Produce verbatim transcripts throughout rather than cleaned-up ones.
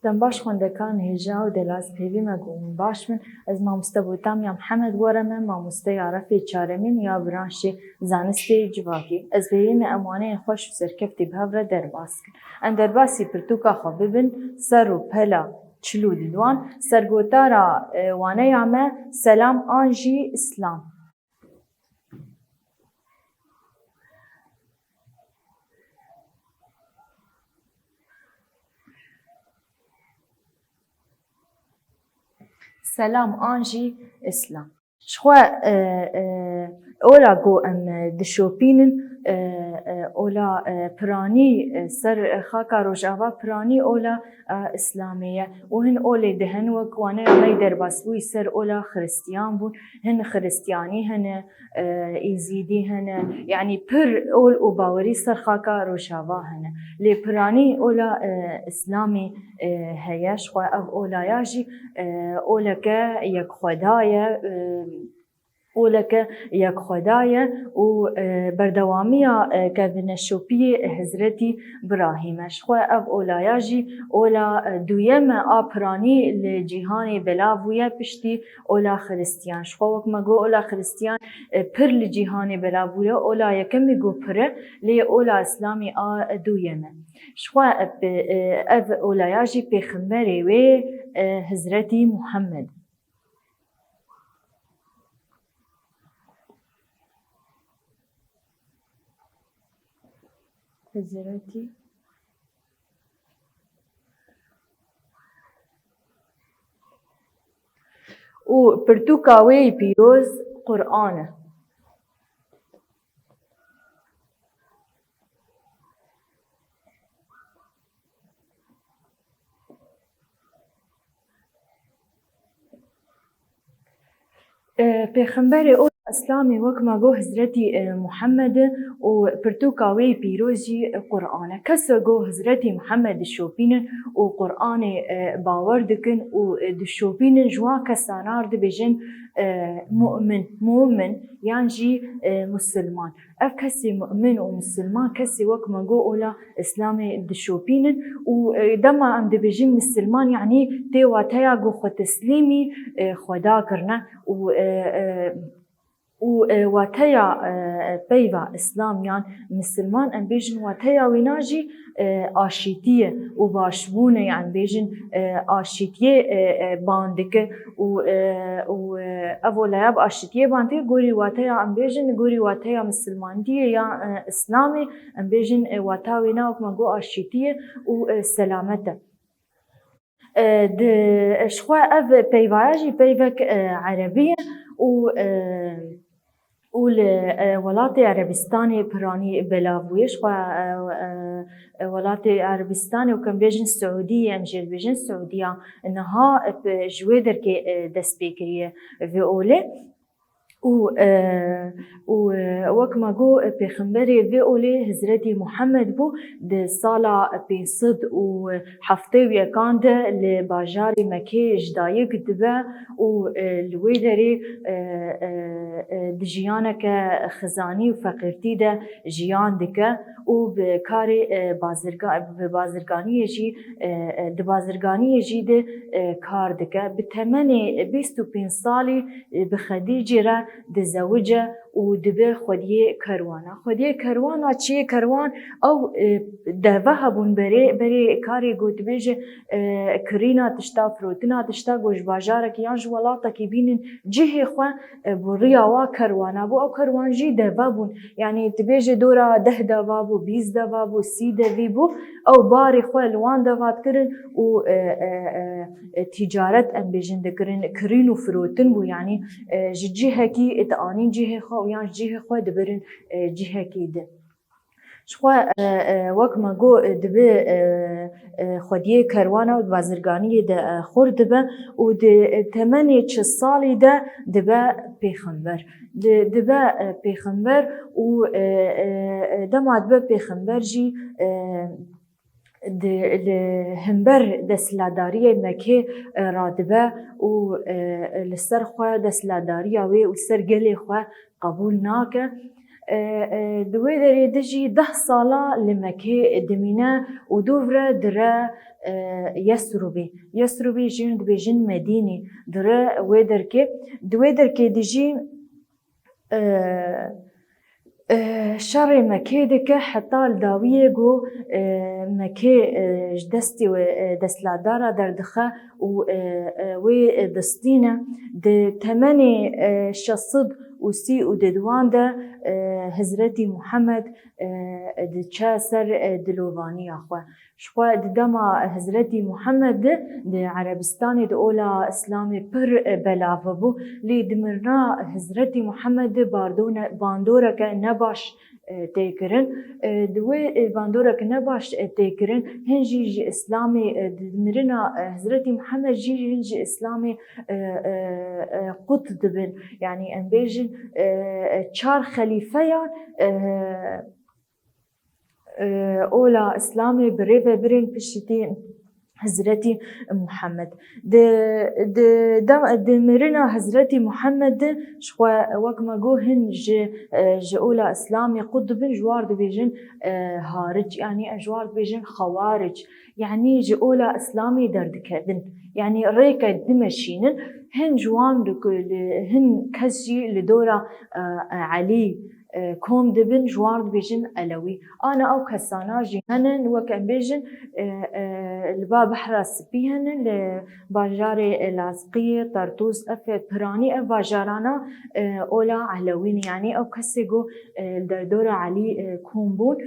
Dem baş xwendekan hêja û delal, pêvî me ku hûn baş bin. Ez mamoste Botamya Mihemed Were me, mamosteya refê çaremîn ya branşê zanistê civakî. Ez pêvî me em waneyên xweş û serkeftî bi hev re derbas kin. Em derbasî pirtûka xwe bibin, ser û pela çil û didwan. Sergotara, e, waneya me Selam an jî Îslam. Selam an jî Îslam. Ji xwe, e, e, ola ku em, e, dişopînin, e, e, ola, e, piranî, e, ser xaka Rojava piranî ola, e, Îslamê ye. Û hin olê dihen wek waneya me yê derbasbûyî ser ola Xiristiyan bûn. Hin Xiristiyanî hene, e, Êzîdî hene. Yanî pir ol û bawerî ser xaka Rojava hene. Lê piranî ola, e, Îslamê, e, heye. Ji xwe ev olaya jî, e, oleke yekxweda ye, e, oleke yekxweda ye û, e, berdewamiya, e, kevineşopiyê Hizretî Birahîm e. Ji xwe ev olaya jî ola, e, duyem e a piranî li cîhanê belav bûye piştî ola Xiristiyan. Ji xwe wek me got, ola Xiristiyan, e, pir li cîhanê belav bûye. Ola yekemî ku pir e, lê ola Îslamê a duyem e. Ji xwe, e, pe-, e, ev olaya jî pêxemberê wê, e, Hizretî Muhammed. Hizretî. Û pirtûka wê yî pîroz Quran e. E, Pêxemberê ola Îslamê wek me got Hizretî, e, Muhammed e û pirtûka wê yî pîroz jî Quran e. Keso ku Hizretî Muhammed dişopînin û Quranê, e, bawer dikin û, e, dişopînin, ji wan kesana re dibêjin, e, mu'min, mu'min yan jî, e, musilman. Ev kesê mu'min û misilman, kesê wek me got ola Îslamê dişopînin û, e, dema em dibêjin misilman, yanî tê wateya ku xwe teslîmî, e, Xweda kirine û, e, e, û, e, wateya, e, peyva Îslam yan misilman, em bêjin wateya wîna jî, e, aşîtî ye û başbûn e, yan bêjin, e, aşîtiyê, e, e, ban dike û, e, û, e, ev olaya bi aşîtiyê ban dike, gorî wateya em bêjin, gorî wateya misilmantiyê ya, e, Îslamê, em bêjin, e, wata wîna wek me got aşîtî ye û, e, selamet e. E, di, e, ji xwe ev peyvaya jî peyvek, e, erebî ye û, e, û li, e, welatê Erebistanê piranî belav bûye. Ji xwe, e, e, e, welatê Erebistanê û, em bêjin, Siûdiyê, em jê dibêjin Siûdiya niha, e, ji wê derkê, e, dest pê kiriye vê olê. Û, e, û, e, wek me got, e, pêxemberê vê olê Hizretî Muhammed bû, di sala pênc sed û heftê û yekan de li bajarê Mekê ji dayik dibe û, e, li wê derê, e, e, e, di jiyaneke xizanî û feqîrtî de jiyan dike û bi karê, e, bazirga-, bi bazirganiyê jî, e, e, di bazirganiyê jî de, e, kar dike. Bi temenê bîst û pênc salî, e, bi Xedîcê re dizewice û dibe xwediyê kerwana. Xwediyê kerwana çi ye? Kerwan ew, e, deve hebûn berê, berê karê ku dibêje, e, kirîna tişta, firotina tişta, ku ji bajarekî yan ji welatekî bînin cihê xwe, e, bi riya wa kerwana bû. Ew kerwan jî deve bûn. Yanî dibêje dora deh deva bû, bîst deva bû, sî devî bû. Ew barê xwe li wan deva dikirin û, e, e, e, e, tîcaret em bêjin dikirin, kirîn û firotin bû. Yanî, e, ji cihekî dianîn cihê xwe û yan ji cihê xwe dibirin, e, cihekî din. Ji xwe, e, e, wek me got, e, dibe, e, e, xwediyê kerwana û di bazirganiyê de, e, xurt dibe û di, e, temenê çil salî de dibe pêxember. Di, dibe, e, pêxember û, e, e, e, dema dibe pêxember jî, e, di, li hember desthilatdariyê Mekê, e, radibe û, e, li ser xwe desthilatdariya wê û li ser gelê xwe qebûl nake. E, e, di wê derê de jî deh sala li Mekê dimîne û dûv re dire, e, Yesrûbê. Yesrûbê jin dibêjin Medînê. Dire wê derkê. Di wê derkê de jî, e, e, şerê Mekê dike heta li dawiyê ku, e, Mekê, e, ji destê wê, e, desthilatdara derdixe û, e, e, wê, e, distîne. Di temenê, e, şeş sed û sî û duduan de, e, Hizretî Muhammed, e, diçe ser, e, dilovaniya xwe. Ji xwe di dema Hizretî Muhammed de di Erebistanê de ola Îslamê pir, e, belav bû. Lê di mirina Hizretî Muhammed de bardone-, bandoreke nebaş, e, tê kirin. E, di wê, e, bandoreke nebaş, e, tê kirin. Hin jî ji Îslamê, e, di mirina, e, Hizretî Muhammed jî hin ji Îslamê, e, e, e, qut dibin. Yanî em bêjin, e, e, çar xelîfeyan, e, e, ola Îslamê bi rê ve birin piştî Hizretî Muhammed. Di, di, dem-, di mirina Hizretî Muhammed de ji xwe wek me got hin ji, e, ji ola Îslamê qut dibin, ji war dibêjin, e, haric, yanî ji war dibêjin xewaric. Yanî ji ola Îslamê derdikevin. Yanî rêke dimeşînin, hin ji wan li ku-, li, hin kes jî li dora, e, e, Elî, e, kom dibin, ji wan dibêjin Elewî. Ana ew kesana jî hene, wek em bêjin, e, e, li ba Behra Spî hene, li bajarê, e, Lazqiyê, Tartûs, ev, e, piranî ev bajarana, e, ola Elewî ne. Yanî ew kesê ku, e, li derdora Elî, e, kom bûn.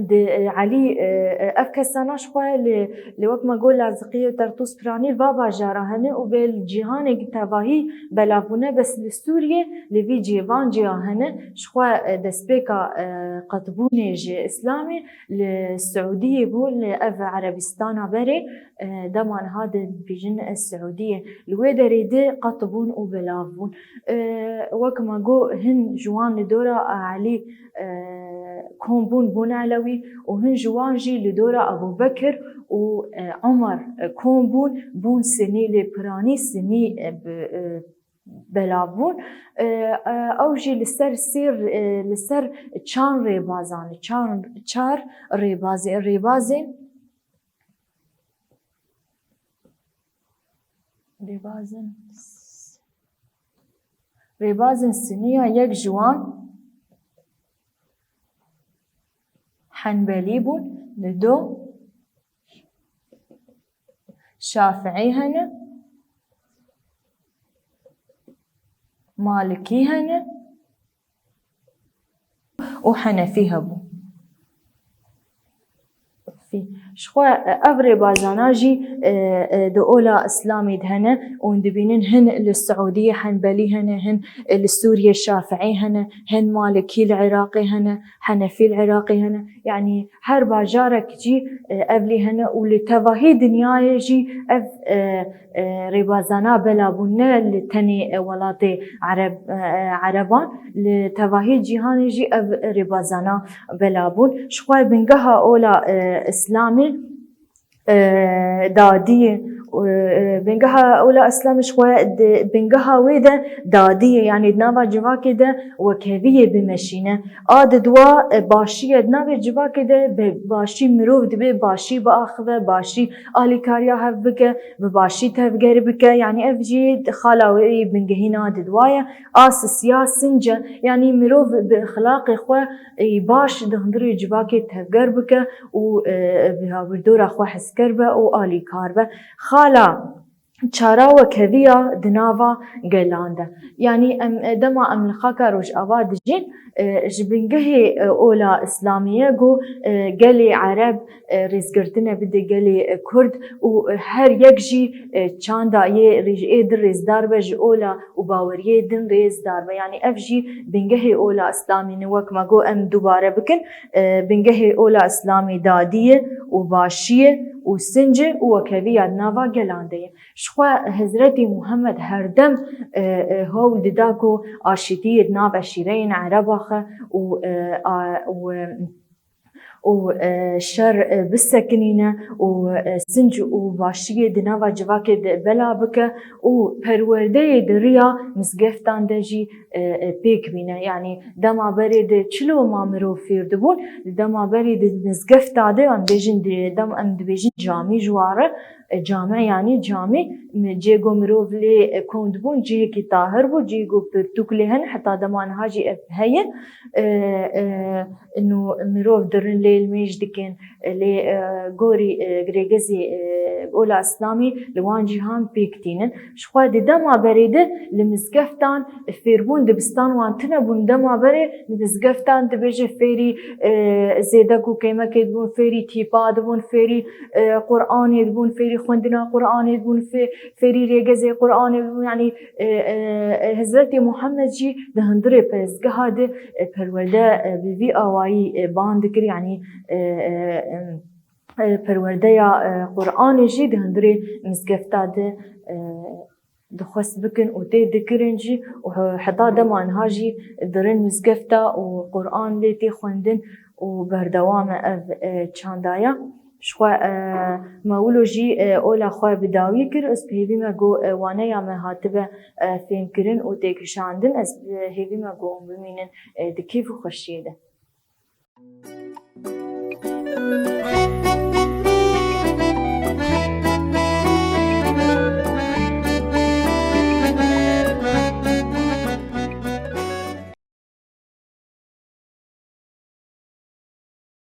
Di, e, Elî, e, e, ev kesana ji xwe li, li wek me got Lazqiyê, Tartûs, piranî va bajara hene û bê li cîhanê tevahî belav bûne, bes li Sûriyê li vî cihê van cîya hene. Ji xwe, e, destpêka, e, qetbûnê ji Îslamê li Siûdiyê bû, li ev Erebistana berê, e, dema niha dibêjin, e, Siûdiyê. Li wê derê de qetbûn û belav bûn. E, wek me got, hin ji wan li dora Elî, e, kom bûn, bûn Elewî û hin ji wan jî li dora Ebû Bekir û, e, Omer, e, kom bûn, bûn Sinî, lê piranî Sinî, e, bi, e, belav bûn. E, e, ew jî li ser sê, e, li ser çar rêbazan, çar, çar rêbazê, rêbazên, rêbazên, rêbazên Sinî ya, yek ji wan Henbelî bûn, li do Şafiî hene, Malikî hene û Henefî hebû. Ji xwe, e, ev rêbazana jî, e, e, di ola Îslamê de hene û dibînin hin li Siûdiyê Henbelî hene, hin, e, li Sûriyê Şafiî hene, hin Malikî li Iraqê hene, Henefî li Iraqê hene. Yanî her bajarek jî, e, ev lê hene û li tevahî dinyayê jî ev, e, e, rêbazana belav bûn, ne li tenê, e, welatê Ereb, e, e, Ereban, li tevahî cîhanê jî ev rêbazana belav bûn. Ji xwe bingeha ola, e, Îslamê, e, dadiyê, e, bingeha ola Îslamê ji xwe di bingeha wê de dadiyê, yanî di nava civakê de wekheviyê bimeşîne. A di dua, e, başî ye. Di navê civakê de bi başî mirov dibê başî biaxive, başî alîkariya hev bike, bi başî tevger bike. Yanî ev jî xala wê bingehîna di dua ye. A sisiya sinc e. Yanî mirov bi exlaqê xwe, e, baş di hundirê civakê tevger bike û, e, bi hawirdora xwe hezker be û alîkar be. Xala çara wekheviya di nava gelan de. Yanî em, e, dema em li xaka Rojava dijîn, e, ji bingehê, e, ola Îslamî ye ku, e, gelê Ereb, e, rêzgirtine bide gelê, e, Kurd û, e, her yek jî, e, çanda yê rêj-, ê din rêzdar be, ji ola û baweriyê din rêzdar be. Yanî ev jî bingehê ola Îslamî ne, wek me got em dubare bikin, e, bingehê ola Îslamî dadiyê û başiyê û sincê û wekheviya di nava gelan de ye. Ji xwe Hizretî Muhammed herdem, e, e, hewl dida ku aşîtiyê di nav eşîreyên Ereba xe û, e, a, û, e, û, e, şer, e, bisekinîne û, e, sinc û başiyê di nava civakê de bela bike û perwerdeyê di riya mizgeftan de jî, e, e, pêk bîne. Yanî dema berê de çilo ma mirov fêr dibûn, di dema berê de mizgefta de, em bêjin di, dem, em dibêjin camî ji wa re, e, cami, yanî camî, mi-, cê ku mirov lê, e, kom dibûn, cihekî tahir bû, cê ku pirtûk lê hene, heta dema niha jî ev heye. E, e, Ino mirov dirin lê limêj dikin, lê, e, gorî, e, girêgezê, e, ola Îslamî li wan cîhan pêk tînin. Ji xwe di dema berê de li mizgeftan fêrbûn dibistan wan tune bûn. Dema berê li mizgeftan dibêje fêrî, e, zêdek û kêmekê dibûn, fêrî tîpa dibûn, fêrî, e, Quranê dibûn, fêrî xwendina Quranê dibûn, fê-, fêrî rêgezê Quranê dibûn. Yanî, e, e, e, Hezretê Muhammed jî di hundirê perestgeha de, e, perwerde, e, bi vî awayî, e, ban dikir, yanî, e, e, em, e, perwerdeya, e, Quranê jî di hundirê mizgefta de, e, dixwest bikin û tê dikirin jî û he-, heta dema niha jî dirin mizgefta û Quran lê tê xwendin û berdewam e ev, e, çandaya. Ji xwe, e, me wilo jî, e, ola xwe bi dawî kir. Ez bi hêvî me ku, e, waneya me hatibe, e, fêmkirin û têkişandin. Ez bi hêvî me ku hûn bimînin, e, di kêf û xweşiyê de.